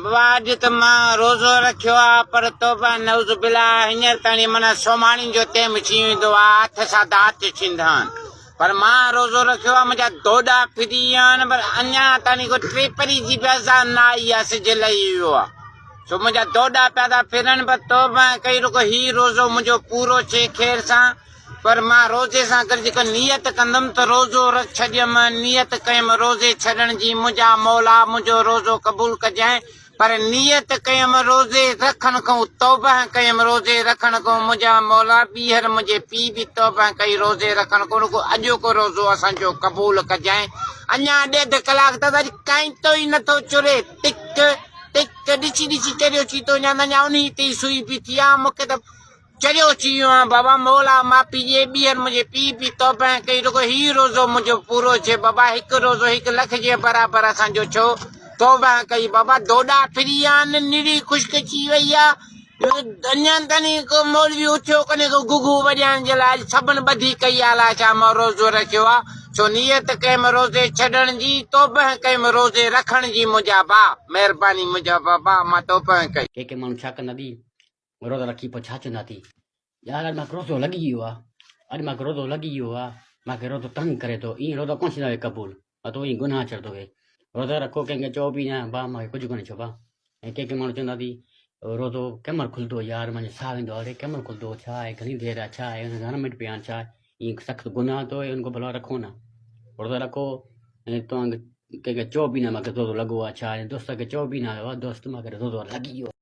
بابا اڄ ته مان روزو رکيو آ پر توبه نعوذ بالله هينئر تاڻي معنيٰ سوماڻين جو ٽيم ٿي ويندو آ هٿ سان دات ٿيندا آهن پر مان روزو رکيو آ منهنجا دوڏا ڦري ويا آهن پر اڃا تاڻي ڪو ٽيپري جي به اذان نه آئي آ سج لهي ويو آ سو منهنجا دوڏا پيا ٿا ڦرن پر توبه ڪئي رڳو هي روزو منهنجو پورو ٿئي خير سان پر مان روزي سان گڏ جيڪا نيت ڪندم ته روزو رک ڇڏيم، نيت ڪيم روزي ڇڏڻ جي، منهنجا مولا منهنجو روزو قبول ڪجانء، پر نيت ڪيم روزي رکڻ کئون توبه ڪيم روزي رکڻ کئون، منهنجا مولا ٻيهر منهنجي پيء به توبه ڪئي روزي رکڻ کئون، رڳو اڄوڪو روزو اسان جو قبول ڪجانء، اڃا ڏيڍ ڪلاڪ ته اڄ ڪائنٽو ئي نٿو چري، ٽڪ ٽڪ ڏسي ڏسي چريو ٿي ٿو وڃان، اڃا انهي تي ئي سوئي بيٺي آهيان، مون کي ته. چريو ٿي ويو آهيان بابا مولا معافي ڏي ٻيهر منهنجي پيء به توبه ڪئي رڳو هي روزو منهنجو پورو ٿئي بابا هڪ روزو هڪ لک جي برابر اسان جو ڇو توبه ڪئي بابا دوڏا ڦري ويا آهن نڙي خشڪ ٿي وئي آ اڃا تائين ڪو مولوي اٿيو ڪونهي ڪو گگهو وڄائڻ جي لاء سڀن ٻڌي ڪئي آ الاء ڇا مان روزو رکيو آ سو نيت ڪيم روزي ڇڏڻ جي توبه ڪيم روزي رکڻ جي منهنجا ڀاء مهرباني منهنجا بابا مان توبه ڪئي. ڪي ڪي ماڻهو ڇا ڪندا ٿي روزا رکي پوء ڇا چوندا ٿي يار اڄ مانکي روزو لڳي ويو آ اڄ مانکي روزو لڳي ويو آ مانکي روزو تنگ ڪري ٿو ائين روزو ڪونه ٿيندو آهي قبول ته ائين گناهه چڙهندو وي روزا رکو ڪنهن کي چئو به نه با مانکي ڪجهه ڪونهي ڇو با ۽ ڪنهن ڪنهن ماڻهو چوندا ٿي روزو ڪنهن مهل کلندو يار مانجو ساهه ويندو آ اڙي ڪنهن مهل کلندو ڇا آهي گهڻي دير آ ڇا آهي گهڻا منٽ پيا آهن ڇا آهي ائين سخت گناهه ٿو ان کان ڀلا رکو نه روزا رکو ۽ توهان ڪنهن کي چئو به نه مانکي روزو لڳو آ ڇا آهي دوست کي چئو به نه دوست مانکي روزو لڳي ويو.